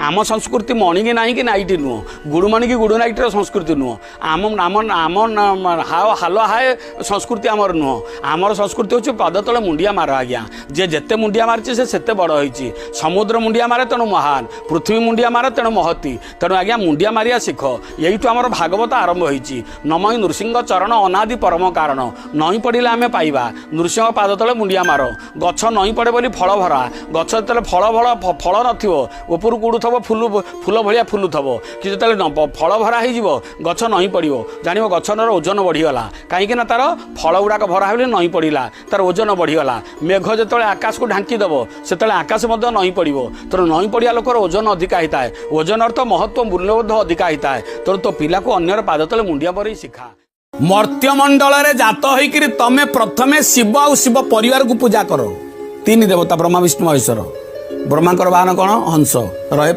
ଆମ ସଂସ୍କୃତି ମର୍ଣ୍ଣିଂ ନାହିଁ କି ନାଇଟ୍ ନୁହଁ, ଗୁଡ଼ ମର୍ଣ୍ଣିଂ କି ଗୁଡ଼ ନାଇଟ୍ର ସଂସ୍କୃତି ନୁହଁ। ଆମ ଆମ ଆମ ହାଓ ହାଲୋ ହାଏ ସଂସ୍କୃତି ଆମର ନୁହଁ। ଆମର ସଂସ୍କୃତି ହେଉଛି ପାଦ ତଳେ ମୁଣ୍ଡିଆ ମାର ଆଜ୍ଞା। ଯେ ଯେତେ ମୁଣ୍ଡିଆ ମାରିଛି, ସେ ସେତେ ବଡ଼ ହେଇଛି। ସମୁଦ୍ର ମୁଣ୍ଡିଆ ମାରେ, ତେଣୁ ମହାନ। ପୃଥିବୀ ମୁଣ୍ଡିଆ ମାରେ, ତେଣୁ ମହତି। ତେଣୁ ଆଜ୍ଞା, ମୁଣ୍ଡିଆ ମାରିବା ଶିଖ। ଏଇଠୁ ଆମର ଭାଗବତ ଆରମ୍ଭ ହେଇଛି। ନମଇ ନୃସିଂହ ଚରଣ ଅନାଦି ପରମ କାରଣ। ନଇଁ ପଡ଼ିଲେ ଆମେ ପାଇବା। ନୃସିଂହ ପାଦ ତଳେ ମୁଣ୍ଡିଆ ମାର। ଗଛ ନଇଁ ପଡ଼େ ବୋଲି ଫଳ ଭରା। ଗଛ ଯେତେବେଳେ ଫଳ ନଥିବ, ଉପରକୁ ଉଡ଼ୁଥିବ, ଫୁଲ ଭଳିଆ ଫୁଲୁଥିବ କି ଯେତେବେଳେ ଫଳ ଭରା ହେଇଯିବ, ଗଛ ନଇଁ ପଡ଼ିବ, ଜାଣିବ ଗଛର ଓଜନ ବଢ଼ିଗଲା। କାହିଁକି ନା ତାର ଫଳ ଗୁଡ଼ାକ ଭରା ହେଲେ ନଇଁ ପଡ଼ିଲା, ତାର ଓଜନ ବଢ଼ିଗଲା। ମେଘ ଯେତେବେଳେ ଆକାଶକୁ ଢାଙ୍କି ଦେବ, ସେତେବେଳେ ଆକାଶ ମଧ୍ୟ ନଇଁ ପଡ଼ିବ। ତେଣୁ ନଇଁ ପଡ଼ିବା ଲୋକର ଓଜନ ଅଧିକା ହେଇଥାଏ। ଓଜନର ତ ମହତ୍ଵ, ମୂଲ୍ୟବୋଧ ଅଧିକା ହେଇଥାଏ। ତେଣୁ ତୋ ପିଲାକୁ ଅନ୍ୟର ପାଦ ତଳେ ମୁଣ୍ଡିଆ ମରେଇ ଶିଖା। ମର୍ତ୍ତ୍ୟମଣ୍ଡଳରେ ଜାତ ହେଇକିରି ତମେ ପ୍ରଥମେ ଶିବ ଆଉ ଶିବ ପରିବାରକୁ ପୂଜା କର। ତିନି ଦେବତା, ବ୍ରହ୍ମା, ବିଷ୍ଣୁ, ମହେଶ୍ୱର। ବ୍ରହ୍ମାଙ୍କର ବାହନ କ'ଣ? ହଂସ ରହେ।